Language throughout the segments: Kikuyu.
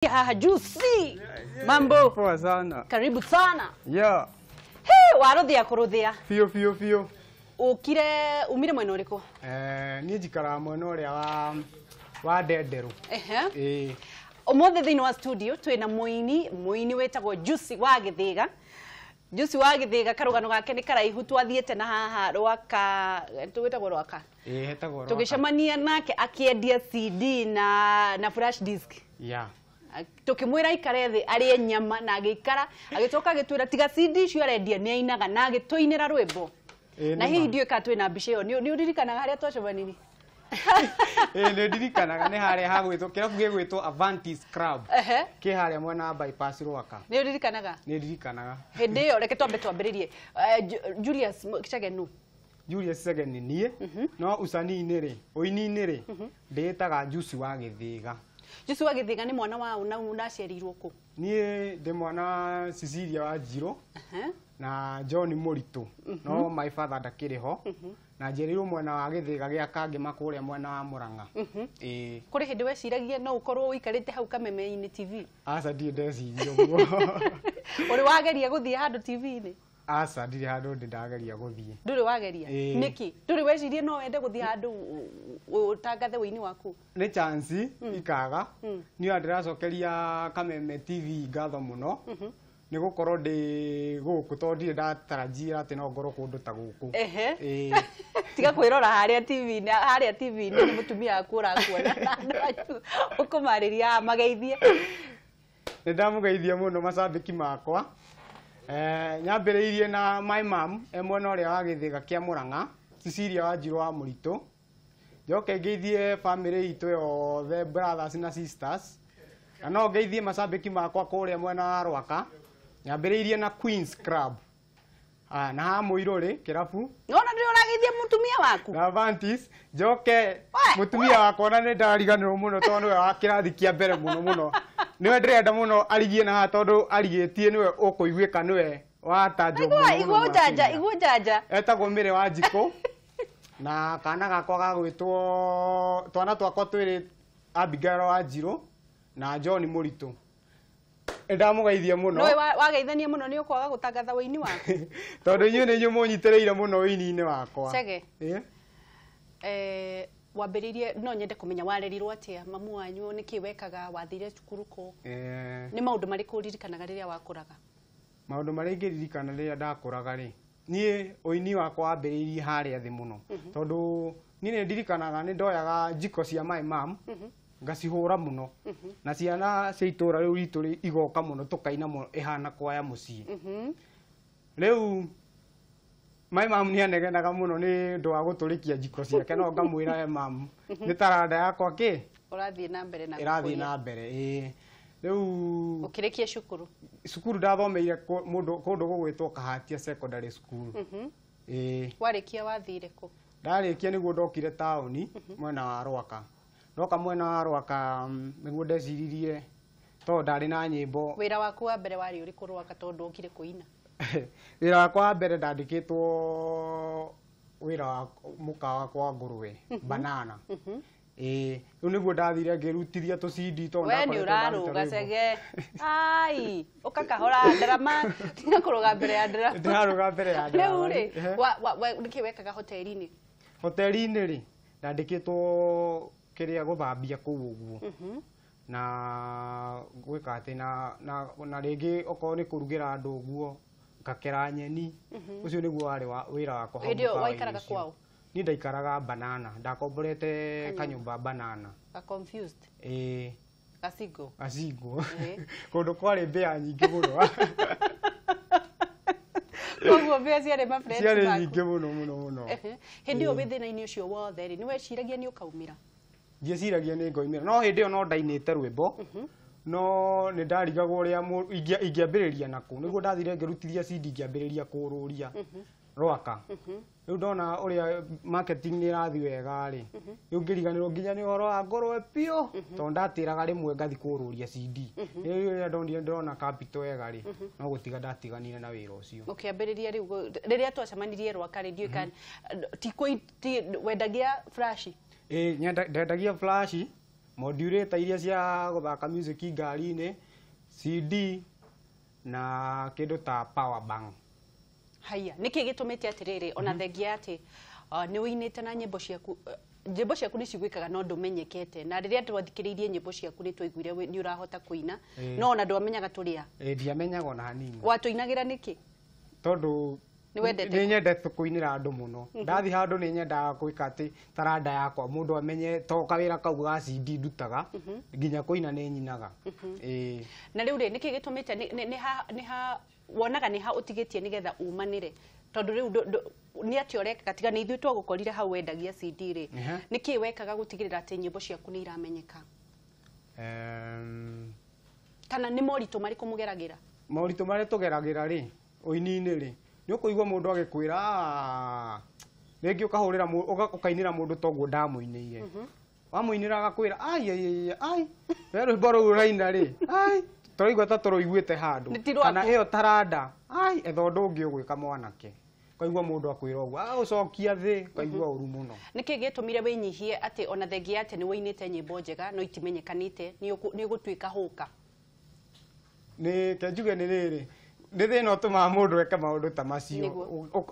Haha Juicy. Mambo. Poa sana. Karibu sana. Yeah. Hey, waruthia kuruthia. Fio fio fio. Ukire umire mwena uriku? Niĩ njikaraga mwena ũrĩa wa Ndenderũ. Ehe. Ĩĩ. Ũmũthĩ thĩinĩ wa studio twĩna mũini wĩtagwo Juicy wa Gĩthĩga. Juicy wa Gĩthĩga karũgano gake nĩ karaihu, twathiĩte na haha Rwaka, twĩtagwo Rwaka. Ĩĩ, hetagwo Rwaka. Tũgĩcemania nake akĩendia CD na flash disk. Yeah. Tukimwira aikare thĩ arĩe nyama na agĩikara, agĩcoka agĩtwĩra tiga CD icio arendia nĩ ainaga na agĩtũinĩra rwĩmbo. Na hihi ndiũĩ kana twĩna mbica ĩyo, nĩ ũririkanaga harĩa twacemanirie? Ĩĩ, nĩ ndirikanaga, nĩ harĩa hagwĩtwo kĩrabu gĩgwĩtwo Avantis Club. Ehe. Kĩ harĩa mwena wa bypass Rwaka. Nĩ ũririkanaga? Nĩ ndirikanaga. Hĩndĩ ĩyo reke twambe twambĩrĩrie. Julius Chege nũ? Julius Chege nĩ niĩ, no ucani-inĩ rĩ, ũini-inĩ rĩ, ndĩĩtaga Juicy wa Gĩthĩga. Juicy wa Gĩthĩga nĩ mwana wa ũ na ũraciarĩirwo kũ? Niĩ ndĩ mwana wa Cecilia wa Njirũ na John Mũritũ, no my father ndakĩrĩ ho, na njiarĩirwo mwena wa Gĩthĩga gĩa Kangema kũrĩa mwena wa Mũrang'a. Ĩĩ. Kũrĩ hĩndĩ weciragia no ũkorwo ũikarĩte hau Kameme-inĩ TV? Aca, ndirĩ ndeciria ũguo. Ũrĩ wageria gũthiĩ handũ TV-inĩ? Aca, ndirĩ handũ ndĩ ndageria gũthiĩ. Ndũrĩ wageria? Nĩkĩ? Ndũrĩ weciria no wende gũthiĩ handũ ũtangathe ũini waku? Nĩ chance ikaga. Niĩ ndĩracokeria Kameme TV ngatho mũno. Nĩ gũkorwo ndĩ gũkũ tondũ ndirĩ ndatarajia atĩ no ngorwo kũndũ ta gũkũ. Ehe. Ĩĩ. Tiga kwĩrora harĩa TV-inĩ, harĩa TV-inĩ nĩ mũtumia waku ũrakuona. Ũkũmarĩria mageithie. Nĩ ndamũgeithia mũno macambĩki makwa. Nyambĩrĩirie na my mom e mwena ũrĩa wa Gĩthĩga kĩa Mũrang'a, Cecilia wa Njirũ wa Mũritũ. Njoke ngeithie family itũ yothe, brothers na sisters. Na no ngeithie macambĩki makwa kũrĩa mwena wa Rwaka. Nyambĩrĩirie na Queens Club. Na haha Mũirũrĩ kĩrabu. Nona nĩ ũrageithia mũtumia waku? Na Avantis. Njoke mũtumia wakwa na nĩ ndariganĩrwo mũno tondũ nĩwe wa kĩrathi kĩa mbere mũno mũno. Nĩwe ndĩrenda mũno arigie na haha tondũ arigĩtie nĩwe ũkũiguĩka nĩwe watanjwo mũno mũno Igua njanja, makĩria. igua njanja. Etagwo Mĩrĩ wa Njikũ. Na kana gakwa gagwĩtwo, twana twakwa twĩrĩ, Abigail wa Njirũ na John Mũritũ. Nĩ ndamũgeithia mũno. Nĩwe wageithania mũno nĩ ũkwaga gũtangatha ũini waku. Tondũ inyuĩ nĩ inyuĩ mũnyitĩrĩire mũno ũini-inĩ wakwa. Chege. Ĩĩ. Wambĩrĩirie, no nyende kũmenya warerirwo atĩa, mamu wanyu nĩkĩ wekaga, wathire cukuru kũ? Nĩ maũndũ marĩkũ ũririkanaga rĩrĩa wakũraga? Maũndũ marĩa ingĩririkana rĩrĩa ndakũraga rĩ, niĩ ũini wakwa wambĩrĩirie harĩa thĩ mũno. Tondũ niĩ nĩ ndirikanaga nĩ ndoyaga njiko cia my mom, ngacihũra mũno. Na ciana cia itũũra rĩu ritũ rĩ, igoka mũno tũkaina mũno ĩhana kwaya mũciĩ. Rĩu my mom nĩ anegenaga mũno nĩ ũndũ wa gũtũrĩkia njiko ciake, no ngamwĩra we mom, nĩ taranda yakwa kĩ? Ũrathiĩ na mbere na Ĩrathiĩ gũkũria. na mbere, ĩĩ. Rĩu Ũkĩrĩkia cukuru? Cukuru ndathomeire kũndũ gũgwĩtwo Kahatia Secondary School. Ĩĩ. Warĩkia wathire kũ? Ndarĩkia nĩguo ndokire taũni mwena wa Rwaka. Ndoka mwena wa Rwaka, nĩguo ndeciririe tondũ ndarĩ na nyĩmbo. Wĩra waku wa mbere warĩ ũrĩkũ Rwaka tondũ okire kũina? Wĩra wakwa wa mbere ndandĩkĩtwo wĩra wa mũkawa kwa ngũrwe, Banana. Ĩĩ, rĩu nĩguo ndathire ngĩrutithia tũ CD tondũ We nĩ ndakoretwo ndaruta ũrarũga rwĩmbo. Chege. Ai, ũka kahora ndarama, tiga kũrũga mbere ya ndarama. Ndĩrarũga mbere ya ndarama. Rĩu rĩ, nĩkĩ wekaga hoteli-inĩ? Hoteli-inĩ rĩ, ndandĩkĩtwo kĩrĩa gũthambia kũu ũguo. Na gwĩka atĩ na rĩngĩ okorwo nĩ kũrugĩra andũ ũguo, ngakera nyeni. Ũcio nĩguo warĩ wĩra wakwa hau Hĩndĩ ĩyo mũkawa-inĩ waikaraga ũcio. kwaũ? Niĩ ndaikaraga Banana, ndakomborete kanyũmba Banana. Ga confused. Ĩĩ. Gacingo. Gacingo. Ĩĩ. Kũndũ kwarĩ mbĩa nyingĩ mũno. Koguo mbĩa ciarĩ ma friends Ciarĩ maku. nyingĩ mũno mũno mũno. Ehe. Hĩndĩ ĩyo wĩ thĩna-inĩ ũcio wothe rĩ, nĩ weciragia nĩ ũkaumĩra? Ndieciragia nĩ ngoimĩra. No hĩndĩ ĩyo no ndainĩte rwĩmbo. No nĩ ndarigagwo ũrĩa ingĩambĩrĩria nakũ. Nĩguo ndathire ngĩrutithia CD ngĩambĩrĩria kũrũria Rwaka. Rĩu ndona ũrĩa marketing nĩ ĩrathiĩ wega rĩ, rĩu ngĩriganĩrwo nginya nĩ ũhoro wa ngũrwe biũ, tondũ ndatĩraga rĩmwe ngathiĩ kũrũria CD. Rĩu rĩrĩa ndonire ndĩrona capital wega rĩ, no gũtiga ndatiganire na wĩra ũcio. Ũkĩambĩrĩria rĩu rĩrĩa twacemanirie Rwaka rĩ, ndiũĩ kana ti wendagia flash? Ĩĩ, ndendagia flash Modulator iria cia gũthaka music ngari-inĩ, CD na kĩndũ ta power bank. Haya, nĩkĩ gĩtũmĩte atĩrĩrĩ ona thengia atĩ nĩ ũinĩte na nyĩmbo ciaku, nyĩmbo ciaku nĩ ciguĩkaga no ndũmenyekete, na rĩrĩa twathikĩrĩirie nyĩmbo ciaku nĩ twaiguire nĩ ũrahota kũina, no ona ndwamenyaga tũrĩa. Ndiamenyaga ona hanini. Watũinagĩra nĩkĩ? Tondũ nĩ nyendete kũinĩra andũ mũno. Ndathi handũ nĩ nyendaga gwĩka atĩ taranda yakwa mũndũ amenye to kawĩra kau ga CD ndutaga, nginya kũina nĩ nyinaga. Na rĩu rĩ, nĩkĩ gĩtũmĩte nĩ ha wonaga nĩ ha ũtigĩtie nĩgetha umanĩre? Tondũ rĩu nĩ atĩa ũrekaga tiga nĩ ithuĩ twagũkorire hau wendagia CD rĩ, nĩkĩ wekaga gũtigĩrĩra atĩ nyĩmbo ciaku nĩ iramenyeka? Kana nĩ moritũ marĩkũ mũgeragĩra? Moritũ marĩa tũgeragĩra rĩ, ũini-inĩ rĩ, nĩ ũkũigua mũndũ agĩkwĩra rĩngĩ ũkahũrĩra ũkainĩra mũndũ toguo ndamũinĩire. Wamũinĩra agakwĩra ai ai ai, we rwĩmbo rũu ũraina rĩ, ai tũraigua ta tũrũiguĩte handũ, kana ĩyo taranda, ai etha ũndũ ũngĩ ũgwĩka mwanake. Ũkaigua mũndũ akwĩra ũguo, agũcokia thĩ, ũkaigua ũru mũno. Nĩkĩ gĩtũmire wĩnyihie atĩ ona thengia atĩ nĩ wũinĩte nyĩmbo njega no itimenyekanĩte, nĩ ũgũtuĩka hũka? Nĩ ke njuge nĩ rĩrĩ, nĩ thĩna ũtũmaga mũndũ eke maũndũ ta macio,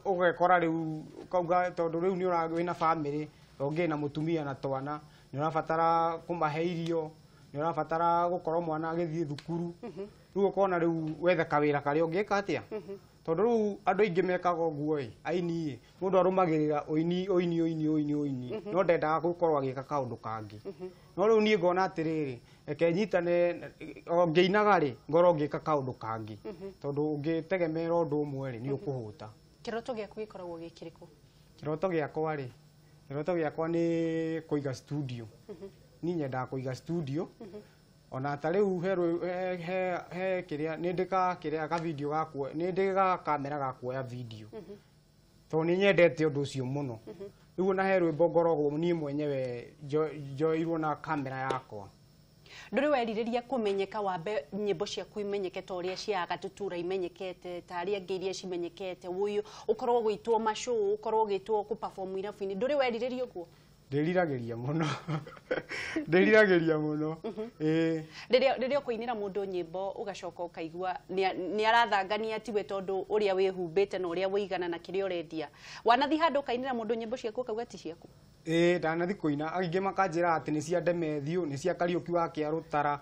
ũgekora rĩu ũkauga tondũ rĩu nĩ wĩna bamĩrĩ, ũngĩ na mũtumia na twana, nĩ ũrabatara kũmahe irio, nĩ ũrabatara gũkorwo mwana agĩthiĩ thukuru, rĩu ũkona rĩu wethe kawĩra karĩa ũngĩka atĩa. Tondũ rĩu andũ aingĩ mekaga ũguo ĩ, aini ĩ, mũndũ arũmagĩrĩra ũini ũini ũini ũini ũini, no ndendaga gũkorwo agĩka kaũndũ kangĩ. No rĩu niĩ ngona atĩrĩrĩ, reke nyitane o ngĩinaga rĩ, ngorwo ngĩka kaũndũ kangĩ, tondũ ũngĩtegemera ũndũ ũmwe rĩ, nĩ ũkũhũta. Kĩroto gĩaku gĩkoragwo gĩ kĩrĩkũ? Kĩroto gĩakwa rĩ, kĩroto gĩakwa nĩ kũiga studio. Niĩ nyendaga kũiga studio. Ona ta rĩu he kĩrĩa nĩ ndĩka kĩrĩa ka video ga kuoya, nĩ ndĩ kamera ga kuoya video, tondũ nĩ nyendete ũndũ ũcio mũno. Rĩu ona he rwĩmbo ngoragwo niĩ mwenyewe njoeirwo na kamera yakwa. Ndũrĩ werirĩria kũmenyeka wambe nyĩmbo ciaku imenyeke ta ũrĩa cia Gatutura imenyekete, ta arĩa angĩ iria cimenyekete, ũyũ ũkorwo ũgĩtwo macũũ, ũkorwo ũgĩtwo kũ-perform irabu-inĩ, ndũrĩ werirĩria ũguo? Ndĩriragĩria mũno. Ndĩriragĩria mũno. Rĩrĩa ũkũinĩra mũndũ nyĩmbo ũgacoka ũkaigua nĩ arathangania tiwe tondũ ũrĩa wĩhumbĩte na ũrĩa wĩigana na kĩrĩa ũrendia. Wanathiĩ handũ ũkainĩra mũndũ nyĩmbo ciaku ũkauga ti ciaku? Ndanathi kũina, aingĩ makanjĩra atĩ nĩ cia Demethiũ, nĩ cia Kariũki wa Kĩarũtara,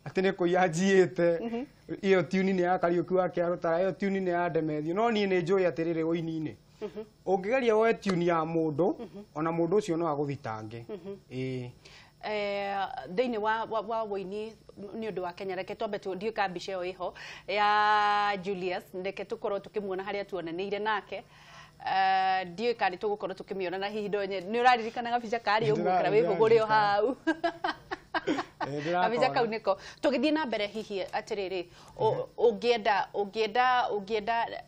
atĩ nĩ kũiya njiĩte, ĩyo tune nĩ ya Kariũki wa Kĩarũtara, ĩyo tune nĩ ya Demethiũ. No niĩ nĩ njũĩ atĩrĩrĩ ũini-inĩ, ũngĩgeria woe tune ya mũndũ, ona mũndũ ũcio no agũthitange. Thĩinĩ wa wũini nĩ ũndũ wa Kenya, reke twambe ndiũĩ ka mbica ĩyo ĩho ya Julius, reke tũkorwo tũkĩmuona harĩa tuonanĩire nake. Ndiũĩ kana nĩ tũgũkorwo tũkĩmĩona na hihi nĩ ũraririkana gabica karĩ ũguo kana wĩhũgũre o hau? Gabica kau nĩko. Tũgĩthiĩ na mbere hihi atĩrĩrĩ, ũngĩenda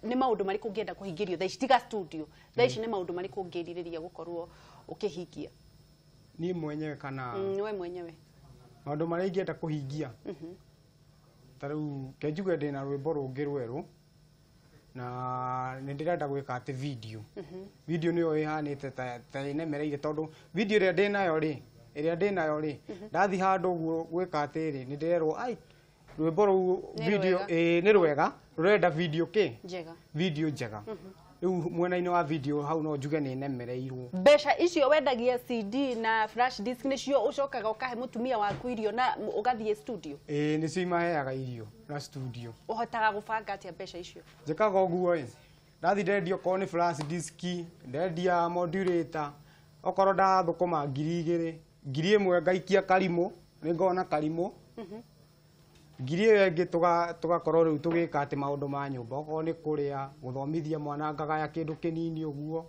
nĩ maũndũ marĩkũ ũngĩenda kũhingĩrio thaa ici, tiga studio, thaa ici nĩ maũndũ marĩkũ ũngĩrirĩria gũkorwo ũkĩhingia? Niĩ mwenyewe kana? We mwenyewe. Maũndũ marĩa ingĩenda kũhingia, ta rĩu ke njuge ndĩna rwĩmbo rũngĩ rwerũ, na nĩ ndĩrenda gwĩka atĩ video. Video nĩyo ĩhanĩte ta ĩnemereire, tondũ video ĩrĩa ndĩnayo rĩ, ndathiĩ handũ ũguo gwĩka atĩrĩ, nĩ ndĩrerwo ai rwĩmbo rũu video nĩ rwega, rũrenda video kĩ? Njega. Video njega. Rĩu mwena-inĩ wa video hau no njuge nĩ nemereirwo. Mbeca icio wendagia CD na flash disk nĩcio ũcokaga ũkahe mũtumia waku irio na ũgathiĩ studio? Nĩcio imaheaga irio na studio. Ũhotaga gũbanga atĩa mbeca icio? Njĩkaga ũguo ĩ, ndathi ndendia okorwo nĩ flash disk, ndendia modulator, okorwo ndathũkũma 2,000, 1,000 ngaikia karimũ, nĩ ngona karimũ. 1,000 ĩyo ĩngĩ tũgakorwo rĩu tũgĩka atĩ maũndũ ma nyũmba, okorwo nĩ kũrĩa, gũthomithia mwana ngagaya kĩndũ kĩnini ũguo.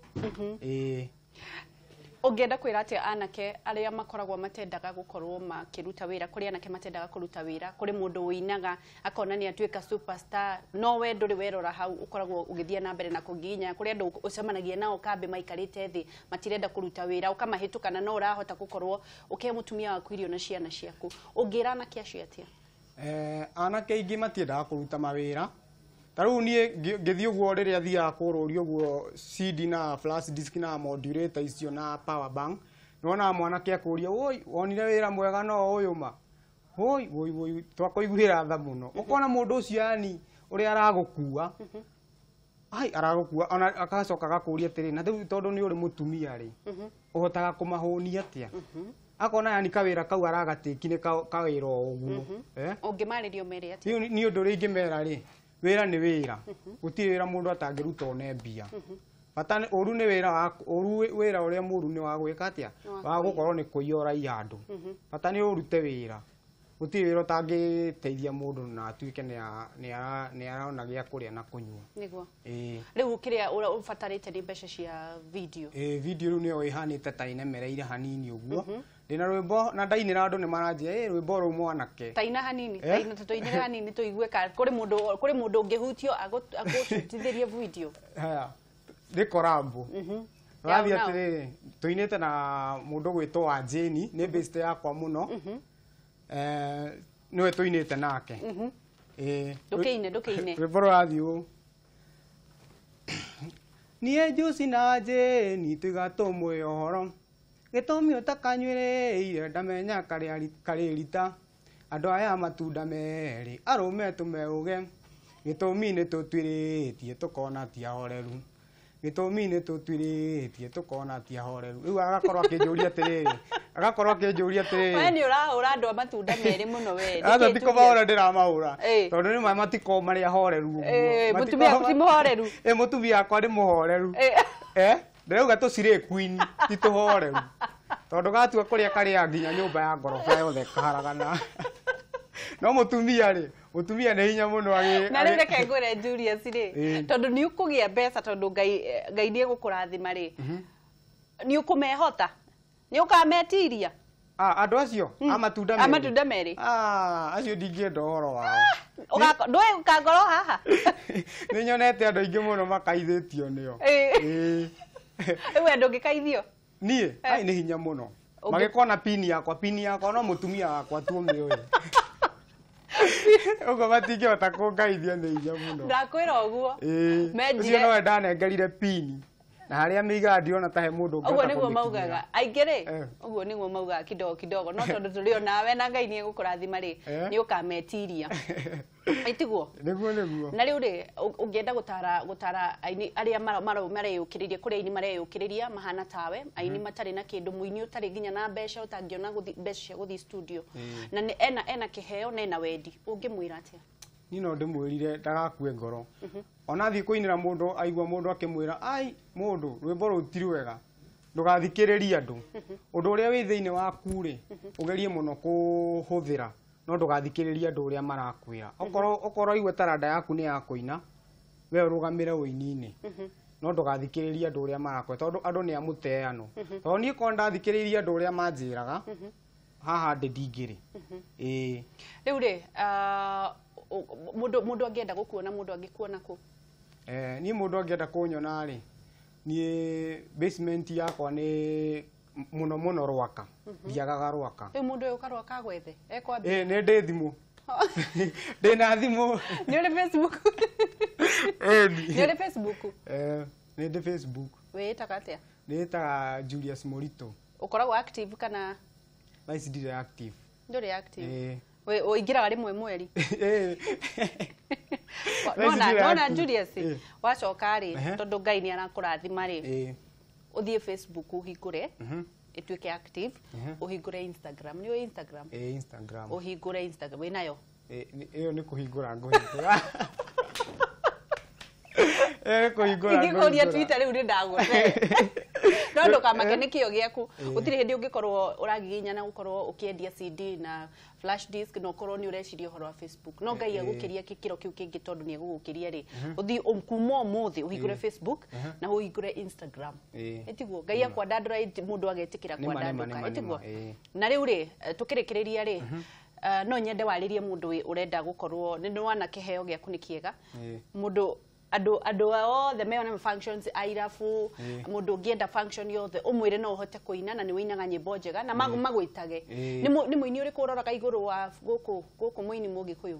Ũngĩenda kwĩra atĩa anake arĩa makoragwo matendaga gũkorwo makĩruta wĩra, kũrĩ anake matendaga kũruta wĩra, kũrĩ mũndũ ũinaga akona nĩ atuĩka superstar, no we ndũrĩ werora hau, ũkoragwo ũgĩthiĩ na mbere na kũnginya, kũrĩ andũ ũcemanagia nao kambĩ maikarĩte thĩ matirenda kũruta wĩra, ũkamahĩtũka na no ũrahota gũkorwo ũkĩhe mũtumia waku irio na ciana ciaku, ũngĩra anake acio atĩa? Anake aingĩ matiendaga kũruta mawĩra. Ta rĩu niĩ ngĩthiĩ ũguo rĩrĩa thiaga kũrũria ũguo CD na flash disk na modulator icio na power bank, Nĩwonaga mwanake akũria, woi wonire wĩra mwega no ũyũ ma, woi woi woi, twakũiguĩra tha mũno. Ũkona mũndũ ũcio yani ũrĩa aragũkua, ai aragũkua, ona agacoka agakũria atĩrĩ, na rĩu tondũ nĩ ũrĩ mũtumia rĩ, ũhotaga kũmahũnia atĩa? Akona yani kawĩra kau aragatĩki nĩ kawĩra o ũguo. Ũngĩmarĩria ũmere atĩa? Niĩ ũndũ ũrĩa ingĩmera rĩ, wĩra nĩ wĩra, gũtirĩ wĩra mũndũ atangĩruta one mbia. Bata ũru nĩ wĩra wa ũru, wĩra ũrĩa mũru nĩ wa gwĩka atĩa, wa gũkorwo nĩ kũiya ũraiya andũ. Bata nĩ ũrute wĩra, gũtirĩ wĩra ũtangĩteithia mũndũ na atuĩke nĩ arona gĩa kũrĩa na kũnyua. Nĩguo. Ĩĩ. Rĩu kĩrĩa ũbatarĩte nĩ mbeca cia video. Ĩĩ, video rĩu nĩyo ĩhanĩte ta ĩnemereire hanini ũguo. Ndĩna rwĩmbo na ndainĩra andũ nĩ maranjia, ĩ rwĩmbo rũu mwanake. Taina hanini, taina tũinĩre hanini tũigue ka kũrĩ mũndũ ũngĩhutio agũcutithĩrie video. Haya, nĩ korambo. Ũrathiĩ atĩrĩrĩ, tũinĩte na mũndũ ũgwĩtwo wa Jane, nĩ best yakwa mũno. Nĩwe tũinĩte nake. Ndũkĩine, ndũkĩine. Rwĩmbo rũrathiĩ ũũ. Niĩ Juicy na Jane tuiga tũmwĩre ũhoro, gĩtũmi ũtakanyuĩrĩire ndamenya karĩ rita, andũ aya matunda merĩ arũme tũmeuge, gĩtũmi nĩ tũtuĩrĩtie tũkona ti ahoreru, gĩtũmi nĩ tũtuĩrĩtie tũkona ti ahoreru. Rĩu agakorwo akĩnjũria atĩrĩrĩ, agakorwo akĩnjũria atĩrĩrĩ, we nĩ ũrahũra andũ a matunda merĩ mũno we. Aca ti kũmahũra ndĩramahũra, tondũ nĩ ma matikoragwo marĩ ahoreru ũguo. Mũtumia waku ti mũhoreru? Ĩ, mũtumia wakwa nĩ mũhoreru. Ndĩrauga tũcirĩ queen, ti tũhoreru. Tondũ gatua kũrĩa karĩa nginya nyũmba ya ngoroba yothe kaharagana. No mũtumia rĩ, mũtumia nĩ hinya mũno Na rĩu reke ngwĩre Julius rĩ, tondũ nĩ ũkũgĩa mbeca, tondũ Ngai nĩ egũkũrathima rĩ, nĩ ũkũmehota, nĩ ũkametiria? Andũ acio a matunda merĩ? A matunda merĩ. Acio ndingĩenda ũhoro wao. Ndũĩ ũkangorwo haha? Nĩ nyonete andũ aingĩ mũno makaithĩtio nĩo. Rĩu we ndũngĩkaithio? Niĩ? Ai, nĩ hinya mũno. Magĩkona pini yakwa, pini yakwa no mũtumia wakwa tu ũmĩũĩ. Ũguo matingĩhota kũngaithia, nĩ hinya mũno. Ndakwĩra ũguo. Ũcio nowe ndanengerire pini. Na harĩa mĩigaga ndirona ta he mũndũ ũngĩhota Ũguo nĩguo kũmĩkinyĩra. maugaga. Aingĩ rĩ, ũguo nĩguo maugaga kidogo kidogo. No tondũ tũrĩ o nawe na Ngai nĩ egũkũrathima rĩ, nĩ ũkametiria. Ĩtiguo? Nĩguo, nĩguo. Na rĩu rĩ, ũngĩenda gũtara aini arĩa mareyũkĩrĩria, kũrĩ aini mareyũkĩrĩria mahana tawe, aini matarĩ na kĩndũ, mũini ũtarĩ nginya na mbeca, ũtangĩona mbeca cia gũthiĩ studio. Na nĩ ena kĩheo na ena wendi, ũngĩmwĩra atĩa? Niĩ no ndĩmwĩrire ndagakue ngoro. Ona athiĩ kũinĩra mũndũ, aigua mũndũ akĩmwĩra, ai mũndũ, rwĩmbo rũu ti rwega, ndũgathikĩrĩrie andũ. Ũndũ ũrĩa wĩ thĩinĩ waku rĩ, ũgerie mũno kũhũthĩra, no ndũgathikĩrĩrie andũ ũrĩa marakwĩra. Okorwo igua taranda yaku nĩ ya kũina, we ũrũgamĩre ũini-inĩ. No ndũgathikĩrĩrie andũ ũrĩa marakwĩra, tondũ andũ nĩ amũteano. Tondũ niĩ korwo ndathikĩrĩirie andũ ũrĩa manjĩraga, haha ndĩ ndingĩrĩ. Ĩĩ. Rĩu rĩ, mũndũ angĩenda gũkuona, mũndũ angĩkuona kũ? Niĩ mũndũ angĩenda kũnyona rĩ, niĩ basement yakwa nĩ mũno mũno Rwaka. Ndiagaga Rwaka. Rĩu mũndũ ũyũ ũka Rwaka agwethe? Ekwambia? Ĩĩ, nĩ ndĩ thimũ. Ndĩ na thimũ. Nĩ ũrĩ Facebook? Ĩni. Nĩ ũrĩ Facebook? Nĩ ndĩ Facebook. Wĩĩtaga atĩa? Nĩĩtaga Julius Morito. Ũkoragwo active kana? Thaa ici ndirĩ active. Ndũrĩ active? Ĩĩ. Ũingĩraga rĩmwe mweri? Ĩĩ. Thaa ici ndirĩ Nona active. Julius, wacoka rĩ, tondũ Ngai nĩ arakũrathima rĩ, ũthiĩ Facebook ũhingũre, ĩtuĩke active, ũhingũre Instagram. Nĩ ũĩ Instagram? Ĩĩ, Instagram. Ũhingũre Instagram, wĩnayo? Ĩyo nĩ kũhingũra ngũhingũra. Ĩyo nĩ kũhingũra Ingĩkũria ngũhingũra. Twitter rĩu nĩ ndagũte. No ndũkamake nĩ kĩo gĩaku. Gũtirĩ hĩndĩ ũngĩkorwo ũragiginyana gũkorwo ũkĩendia CD na flash disk na ũkorwo nĩ ũreciria ũhoro wa Facebook. No Ngai agũkĩria kĩro kĩu kĩngĩ tondũ nĩ egũgũkĩria rĩ. Ũthiĩ kuma ũmũthĩ ũhingũre Facebook na ũhingũre Instagram. Ĩtiguo Ngai akwandandũra mũndũ agetĩkĩra Nĩma, nĩma, kwandandũka. nĩma, Ĩtiguo. nĩma, Na rĩu rĩ, tũkĩrĩkĩrĩria rĩ, no nyende warĩrie mũndũ ũrenda gũkorwo nĩ nĩwana kĩheo gĩaku nĩ kĩega. Mũndũ andũ othe meyona functions a irabu, mũndũ ũngĩenda function yothe ũmwĩre no ũhote kũina na nĩ ũinaga nyĩmbo njega na magwĩtage. Nĩ mũini ũrĩkũ ũroraga igũrũ wa gũkũ mũini Mũgĩkũyũ?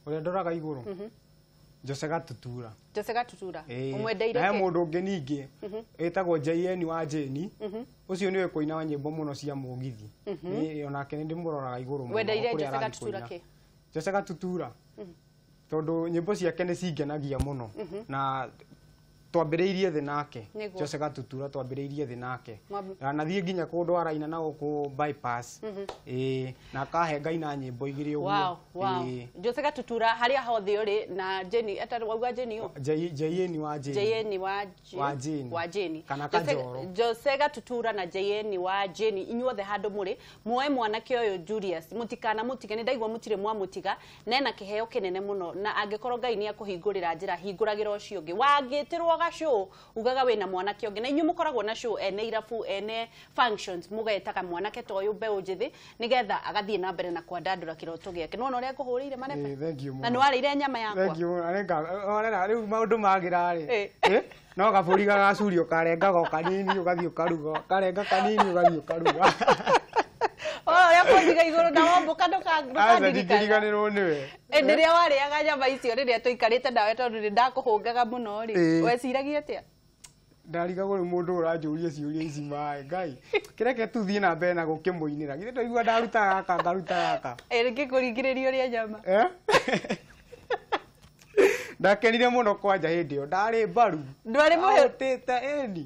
Ũrĩa ndoraga igũrũ? Jose Gatutura. Jose Gatutura umwendeire na he mũndũ ũngĩ ningĩ ĩtagwo JN wa Jane, ũcio nĩwe kũina nyĩmbo mũno cia mũgithi. Nĩ onake nĩ ndĩmũroraga igũrũ mũno. Wendeire Jose Gatutura kĩ? Jose Gatutura tondũ nyĩmbo ciake nĩ cingenagia mũno na twambĩrĩirie thĩ nake. Jose Gatutura twambĩrĩirie thĩ nake na nathiĩ nginya kũndũ araina na gũkũ bypass, na akahe ngaina nyĩmbo igĩrĩ ũguo. Jose Gatutura harĩa hothe ũrĩ na Jane, wauga Jane ũ? JN wa Jane. JN wa Jane. Wa Jane. Kana Kajoro. Jose Gatutura na JN wa Jane, inyuothe handũ mũrĩ muoe mwanake ũyũ Julius, mũtikana mũtige, nĩ ndaigua mũtirĩ mwamũtiga, nena kĩheo kĩnene mũno, na angĩkorwo Ngai nĩ akũhingũrĩra njĩra hingũragĩra ũcio ũngĩ. Wangĩtĩrwo show ugaga wina mwanake ũngĩ, na inyuĩ mũkoragwo na show ene irabu ene functions, mũgetaga mwanake ta ũyũ mbeũ njĩthĩ nĩgetha agathiĩ na mbere na kwandandũra kĩroto gĩake. Nĩwona ũrĩa ngũhũrĩire marebe? Na nĩwarĩire nyama yakwa? Thank you mũno. Rĩu maũndũ magĩra rĩ, no gabũri gagacurio karengaga o kanini ũgathiĩ ũkaruga, karenga kanini ũgathiĩ ũkaruga. Ũrĩa kũnjiga igũrũ na wambũka ndũkandirikana. Ndingĩriganĩrwo nĩwe. Rĩrĩa warĩaga nyama icio rĩrĩa tũikarĩte nawe tondũ nĩ ndakũhũngaga mũno rĩ, weciragia atĩa? Ndarigagwo nĩ mũndũ ũranjũria ciũria ici maĩ Ngai. Kĩreke tu thiĩ na mbere na gũkĩmũinĩra. Githĩ ndwaigua ndaruta gaka ngaruta gaka. Ngĩkũringĩrĩria ũrĩa nyama. Ndakenire mũno kwanja hĩndĩ ĩyo, ndarĩ mbaru. Ndwarĩ mũhĩu. Ahũtĩte ĩni.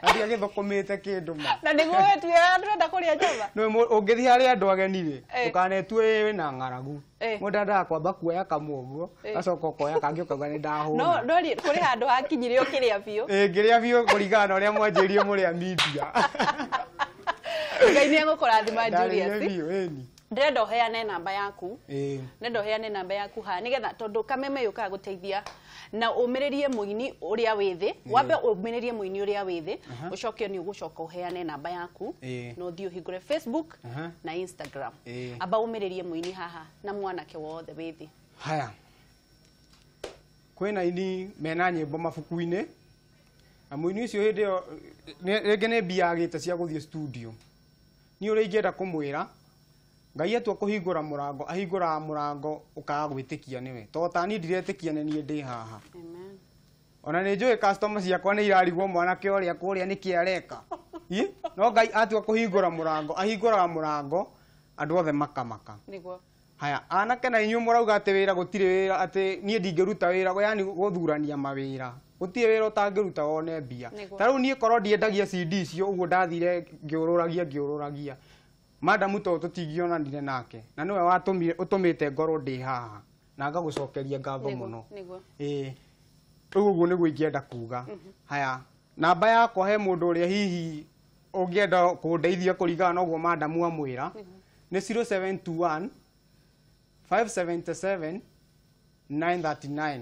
Ndiagĩthũkũmĩte kĩndũ ma. Na nĩguo wetuĩra ndũrenda kũrĩa nyama. Ũngĩthiĩ harĩ andũ ageni rĩ, ndũkanetue wĩna ng'aragu. Mũndũ endaga kwamba kuoya kamwe ũguo, gacoka ũkoya kangĩ ũkauga nĩ ndahũna. No kũrĩ handũ hakinyire ũkĩrĩa biũ. Ngĩrĩa biũ kũringana na ũrĩa mwanjĩrire mũrĩ a media. Ngai nĩ egũkũrathima Julius. Ndarĩire biũ ĩni. Ndĩrenda ũheane namba yaku. Ndĩrenda ũheane namba yaku haha nĩgetha tondũ kameme yũkaga gũteithia na ũmĩrĩrie mũini ũrĩa wĩ thĩ, wambe ũmĩrĩrie mũini ũrĩa wĩ thĩ, ũcoke nĩ ũgũcoka ũheane namba yaku na ũthiĩ ũhingũre Facebook na Instagram. Amba ũmĩrĩrie mũini haha na mwanake wothe wĩ thĩ. Haya, kwĩna aini mena nyĩmbo mabuku-inĩ, na mũini ũcio hĩndĩ ĩyo rĩngĩ nĩ mbia agĩte cia gũthiĩ studio. Niĩ ũrĩa ingĩenda kũmwĩra, Ngai atua kũhingũra mũrango, ahingũraga mũrango ũkaga gwĩtĩkia nĩwe. To ta niĩ ndiretĩkia nĩ niĩ ndĩ haha. Ona nĩ njũĩ customer ciakwa nĩ irarigwo mwanake ũrĩa kũrĩa nĩkĩ areka. No Ngai atua kũhingũra mũrango, ahingũraga mũrango andũ othe makamaka. Nĩguo. Haya, anake na inyuĩ mũrauga atĩ wĩra gũtirĩ wĩra, atĩ niĩ ndingĩruta wĩra, yani gũthurania mawĩra. Gũtirĩ wĩra ũtangĩruta wone mbia. Ta rĩu niĩ korwo ndiendagia CD icio ũguo ndathire ngĩũrũragia ngĩũrũragia. Madamu to tũtingĩonanire nake na nĩwe watũmire ũtũmĩte ngorwo ndĩ haha na ngagũcokeria ngatho mũno. Rĩu ũguo nĩguo ingĩenda kuga. Haya, namba yakwa he mũndũ ũrĩa hihi ũngĩenda kũndeithia kũringana na ũguo madamu amwĩra nĩ 0721 577 939.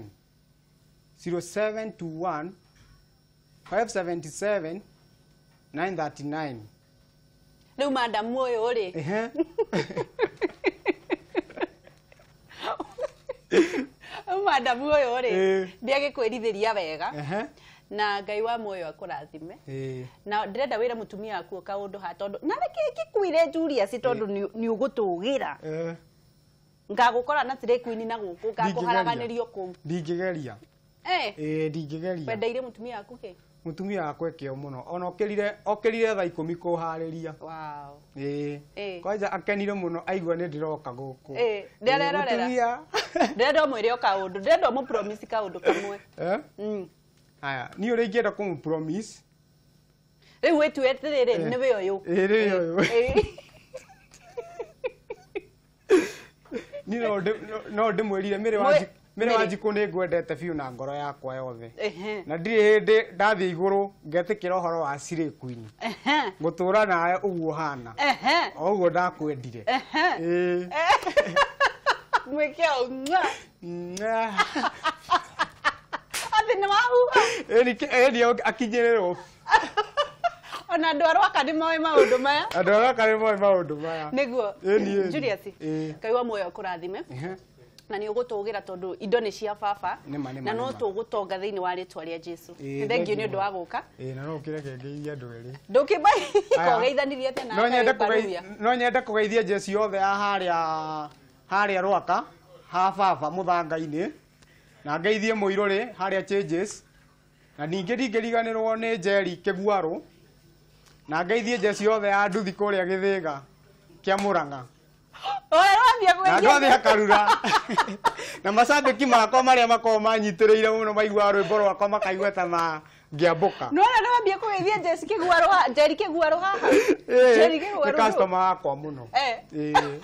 0721 577 939. Rĩu madamu ũyũ rĩ, rĩu madamu ũyũ rĩ, ndiagĩkwĩrithĩria wega na Ngai wa muoyo akũrathime. Na ndĩrenda wĩre mũtumia waku kaũndũ ha tondũ na reke ngĩkwĩre Julius tondũ nĩ ũgũtũgĩra. Ngagũkora na Slay Queen na gũkũ ngakũharaganĩrio kũu. Ndingĩgeria. Ndingĩgeria. Wendeire mũtumia waku kĩ? Mũtumia wakwa ekĩo mũno. Ona okĩrire thaa 10 kũharĩria. Wow. Kwanja akenire mũno aigua nĩ ndĩroka gũkũ. Ndĩrerorera. Ndĩrenda ũmwĩre o kaũndũ, ndĩrenda ũmũ promise kaũndũ kamwe. Haya, niĩ ũrĩa ingĩenda kũmũ promise. Rĩu wĩtue atĩrĩrĩ, nĩwe ũyũ. Nĩwe ũyũ. Niĩ no ndĩmwĩrire Mĩrĩ wa Njikũ nĩ ngwendete biũ na ngoro yakwa yothe. Na ndirĩ hĩndĩ ndathiĩ igũrũ ngetĩkĩra ũhoro wa Slay Queen. Ngũtũra nawe ũguo hana. O ũguo ndakwendire. Mwĩke o mwa. Atĩ nĩ wahuha. Ĩni akinyĩrĩrwo. Ona andũ a Rwaka nĩ moĩ maũndũ maya. Andũ a Rwaka nĩ moĩ maũndũ maya. Nĩguo. Julius, Ngai wa muoyo akũrathime. Na nĩ ũgũtũgĩra tondũ indo nĩ cia baba na no tũgũtonga thĩinĩ wa rĩtwa rĩa Jesu. Thengiũ nĩ ũndũ wa gũka. Na no ũkĩreke ngeithie andũ erĩ. Ndũkĩmba kũgeithanirie atĩa na No nyende kũgeithia jeci yothe ya harĩa Rwaka ha baba mũthanga-inĩ. Na ngeithie Mũirũrĩ harĩa Changes. Na ningĩ ndingĩriganĩrwo nĩ Njeri Kĩguarũ. Na ngeithie njeci yothe ya nduthi kũrĩa Gĩthĩga kĩa Mũrang'a. Oya rwambia Na andũ othe kũgeithia. a Karura. Na macambĩki makwa marĩa makoragwo manyitĩrĩire mũno maiguaga rwĩmbo rwakwa makaigua ta mangĩambũka. Nĩwona nĩwambia kũgeithia Jesse Kĩguarũ Njeri Kĩguarũ haha. Ĩĩ, Njeri nĩ Kĩguarũ. customer wakwa mũno. Eh. Ĩĩ.